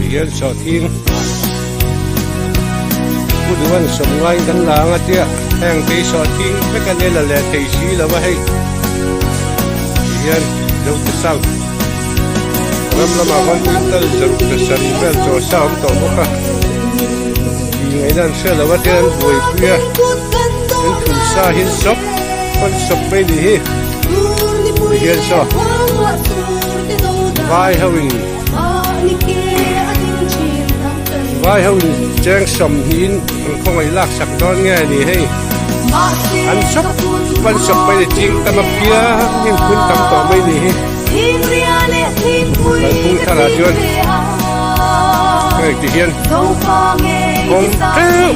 Ti hian sawhthing pu duh an sawm ngaiin kan la ang a tia heng te hi sawhthing vek a nia la leh thei si lo a hei ti hian Zote South ram lamah khawn quintal zaruk ta sarih vel chaw sa a awm tawh bawk a tih ngaihna an hre lo a tia an buaipui a an thun sa hi an sawp an sawp mai ni hi ti hian saw vai ho in vai ho in cheng sawmhnih in an khawngaih lak sak dawn nge a ni hei an sawp an sawp mai ni ching tam apiang in phun tam tawh mai ni hi kalphung tharah chuan hei ti hian kawng teuh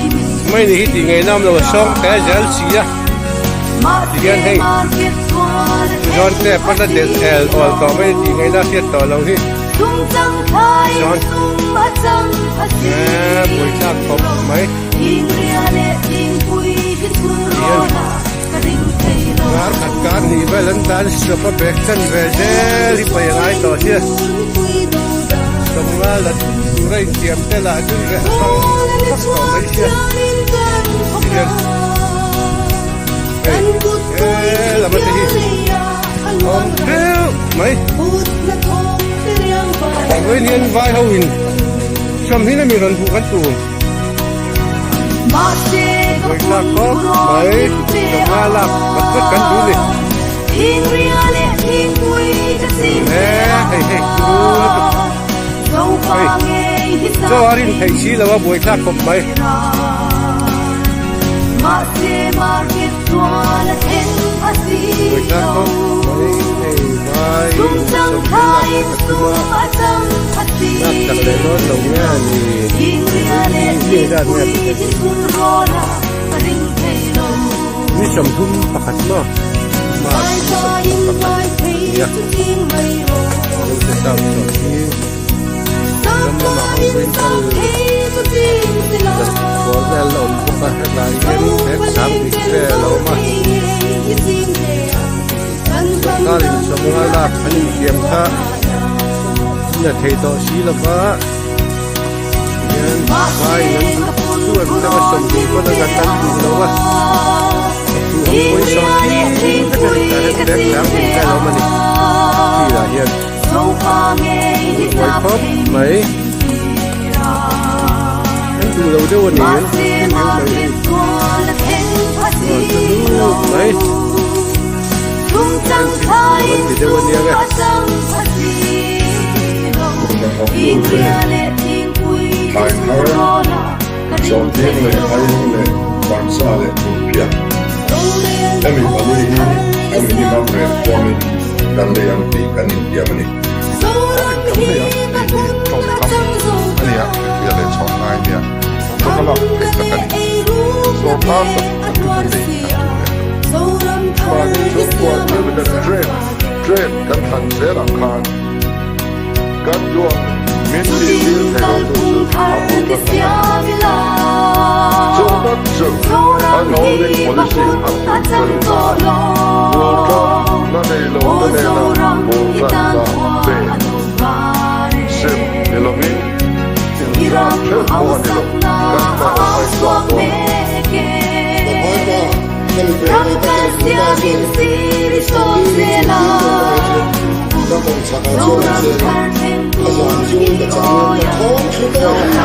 mai ni hi tih ngei nam lo a sawng te zel si a ti hian hei zawn te pawn a delh el awl tawh mai tih ngaihna hriat tawh lo hi chuan eee buaithlak khawp mai ti hian kar khat kar hnih vel an tan sawp a bag chan ve zel hi paih a ngai tawh sia sawmnga la tura intiam te lah chu reh vang vak tawh mai sia ti hian. Hei he lam ate hi awm theuh mai vawiin hian vai ho in sawmhnih na mi rawn hmuh kan tum vawitlak khawp mai sawmnga lak vat vat kan duh ni he hei hei turu lutuk hei chaw a rin theih si lo a buaithlak khawp mai. Buaithlak khawp mai hei vai sawmhnih lak te ka tum a lak tak leh dawn lo nge a ni mi zat nge mi sawmthum pakhat maw march ni sawmthum pakhat a ni a Zote South sawmhnih ram lamah ho quintal kawr vel a awm bawk a hetlai hian bag sanghnih vel a awm a sorkar in sawmnga lak an intiam kha la thei tawh si lova tihian vai in an duh chu an tanga 20 pawn a zat an duh lo a thu ho pawhin 20 vek a ni tah hian bag sanghnih vel a awm a ni sirah hian. Buai khawp mai an duh lo deuh a ni an duh deuh mai hei aw chu lut mai an ti deuh a nia nge. Thlai thar, sawhthing leh aieng leh hmarcha leh hmunphiah. Hemi pali hi a minimum rate huamin kan lei ang tih kan intiam a ni. Kan lei ang tih hi tawngkam a nia, hrilhfiah leh chhuah ngai nia, tawngkam a lak theih tak a ni. Sawrkar tak tak hi lei kan duh leh lo. Mahni chhungkua thil kan trade, trade kan thlan zel ang khan kan duang min tih tir thei lo tu chu a bul tak tak a ni. Chu tak chu an holding policy a tih fel nan bul tan na nei lo te nena bul tan na pe sim ni lovin inzat theuh pawh a ni lo, kan ta awm a inzat dawn.